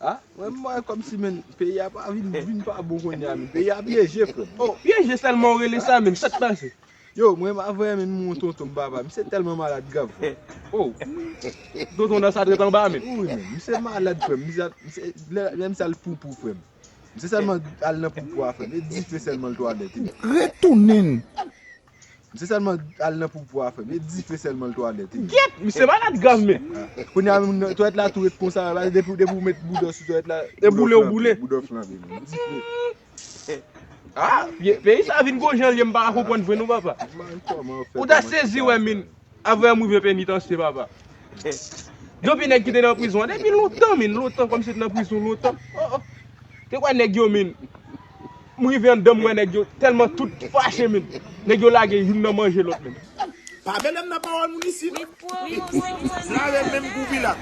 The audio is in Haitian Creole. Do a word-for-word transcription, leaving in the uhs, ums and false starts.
Ah, mwen, mwen, kòmsi, menn, peyi a pa vin, vin pa bon kounye a, menn. Peyi a pyeje, frè m. Oh, pyeje sèlman w rele sa, menn. Sa k pase? Yo, mwen, avè, menn, mon tonton m, papa. Misye tèlman malad grav, frè m. Oh, tonton nan sa trèt anba, menn. Wi, menn. Misye malad, frè m. Misye, misye, lè, lè misye al poupou, frè m. Misye sèlman al nan poupou a, frè m. E dife sèlman l twalèt. Retounen. Misye sèlman al nan poupou a, frè m. E dife sèlman l twalèt. Gyèt! Misye malad grav, men. Kounye a, menm, twalèt la tou ret konsa. Depi, depi w met bouda w sou twalèt la, e boule w boule. Bouda w flanbe, menm. Dife. Ah, peyi sa vin gwo jan l ye, m pa ka konprann vre non, papa. Ou ta sezi wè, menn. Avè m rive penitansye, papa. Depi nèg ki te nan prizon an, depi lontan, menn, lontan, kòmsi te nan prizon lontan. Oh, oh. Te kwè nèg yo, menn. M rive anndan, m wè nèg yo tèlman tout fache, menn. Nèg yo lage youn nan manje lòt, menn. Pa mele m nan pawòl moun isit. Zare menm kou Pilat.